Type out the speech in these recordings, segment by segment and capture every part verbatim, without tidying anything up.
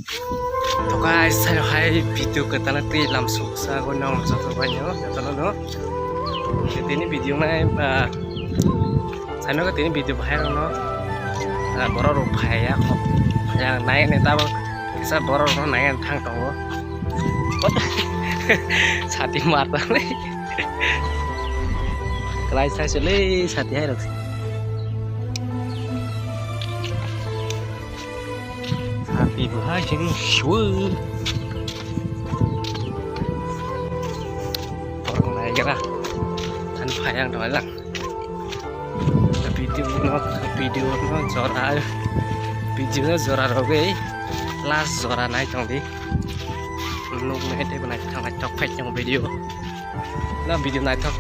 To guys, sano hai video kwtal twi lam suksa go nong joto bai no joto no. Tini video nai ba sano tini video bahai no. Borok rok phai ya kho. Yang nai ne tabo kisa borok rok nai thang tongo. Sati mar ta le. Kelai sai sele sati hai rok. Sati bo hai sing shu. Borok nai gra. Tan phai ang doi lang. Video no, video no jora, video no jora rogwi last jora nai tong di. Nuk nai tei bo nai thang nai tok phai tong video. No video naithok,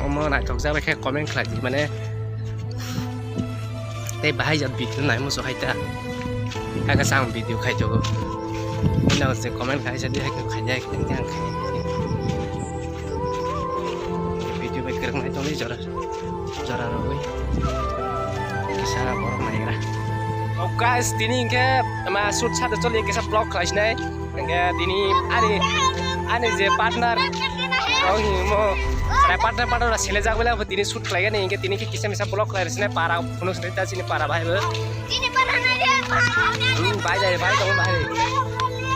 omo naithok jak bai khe comment khlai di, mane tei bahai jak video nai muchung hai ta. Hakhe chang video khai jago. Nang je comment khai jadi hakhe khai jai khe ang khai. Video bai kwrwng nai tongwi jora, jora rogwi. Kisa borok naigra. Oh guys, tini hinkhe ma shoot sade choli kisa vlog khlai sinai. Hingke tini ani, ani je partner, rong himo, serai partner, partner na sele jak bela, tini shoot khlai gani, hingke tini ke kisa misa vlog khlai sini para, phunuk sini ta sini para bahai bo. Hmm, bahai jai, bahai tong bahai.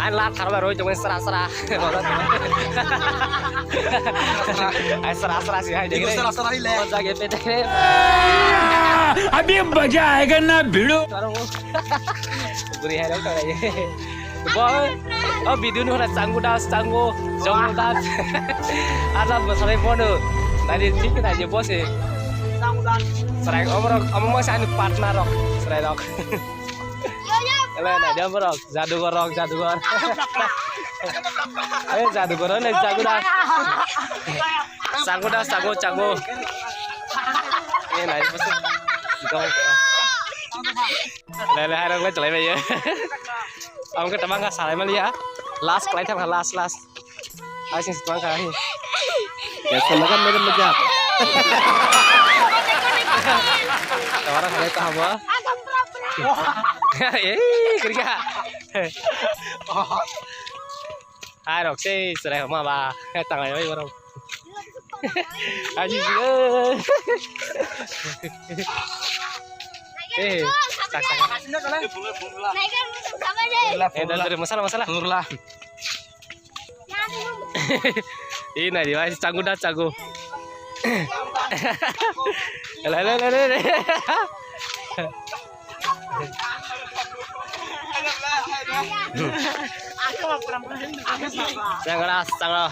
Ai la thar ba roi tong sra sra. Ai sra sra si hai. Iko sra sra hi le. Jage pete. Abhi maza aayega na bhidu. Buri hai rok thang ai. Bo, oh, video ni hora Changu Das, Changu, Changu Das. Ada masalai phone. Tadi thik na je bose. Serai omorok, omong mas ani partner rok, serai rok. Ele na dia borok, jadugor rok, jadugor. Eh, jadugor ne Changu Das. Changu Das, Changu, Changu. Eh, na je bose. Lele hai rok le chalai bai. Ang ke tamang ka salai mali ya. Last klai thang last last. Ai sing tamang ka hi. Ya sama kan mereka mejak. Orang hai ta habo. Eh, kerja. Hai rok sei serai ma ba. Tangai bai borok. Aji sih. Eh, tak tak. Eh, dari masala masala. Turla. Ini nai wai Changu Das Changu. Lele lele lele. Changu Das Changu.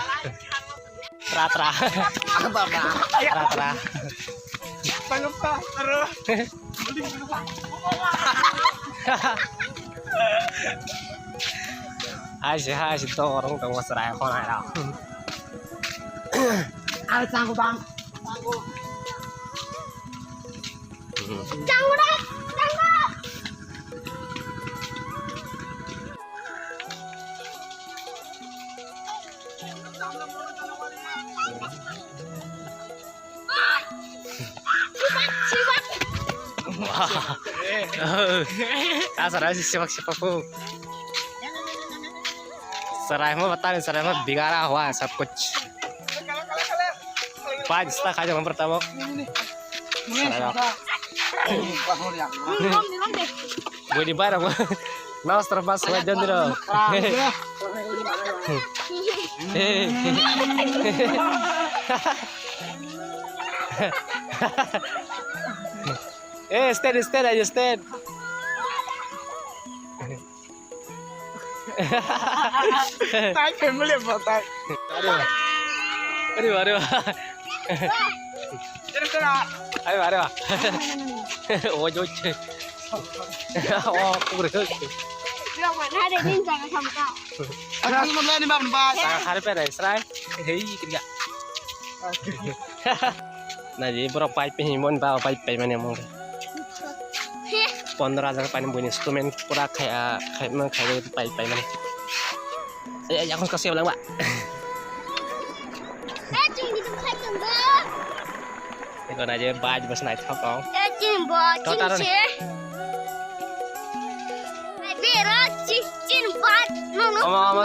Tra tra. Apa ba? Tra tra. Tangkap ka, terus. Hai si hai si to orang tong serai ko nai ra. Ada Changu bang. Changu dah, Changu. Wah. Asal aja sipak sipak bu. Serai mau batang, serai mau bigara huwa sab kuch. Pajista khaja nomor tabok. Serai. Budi barang. Nos terpas wajan diro. Eh, stand, stand aja, stand. Tai family apa tai? Aduh. Aduh, aduh. Aduh, aduh. Oj, oj. Oh, kurang. Ada yang jangan sampai. Ada yang mau ni bang, bang. Sangat hari pera, serai. Hei, kerja. Naji borok pipe himon ba pipe pai mani mong. Pondro hajar pai buini instrument pura khai khai man khai pipe pai mani. Eh, yakon kasi lang ba. Ego naji baj bas nai thok kong. Total. Bera chin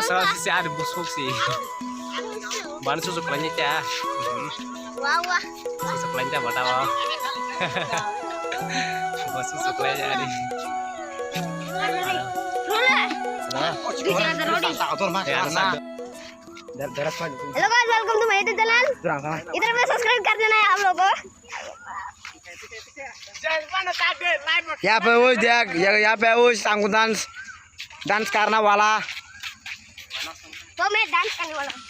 Salah sisi ada busuk sih. Mana susuk lainnya cah? Wah, wah. Susuk lainnya buat apa? Susuk lainnya ada. Rule. Nah. Di jalan rodi. Ya, ada satu. Hello guys, welcome to my YouTube channel. इधर में सब्सक्राइब कर देना है आप लोगों को। यहाँ पे वो देख, यहाँ पे वो संगु डांस, डांस करने वाला। तो मैं डांस करने वाला हूँ।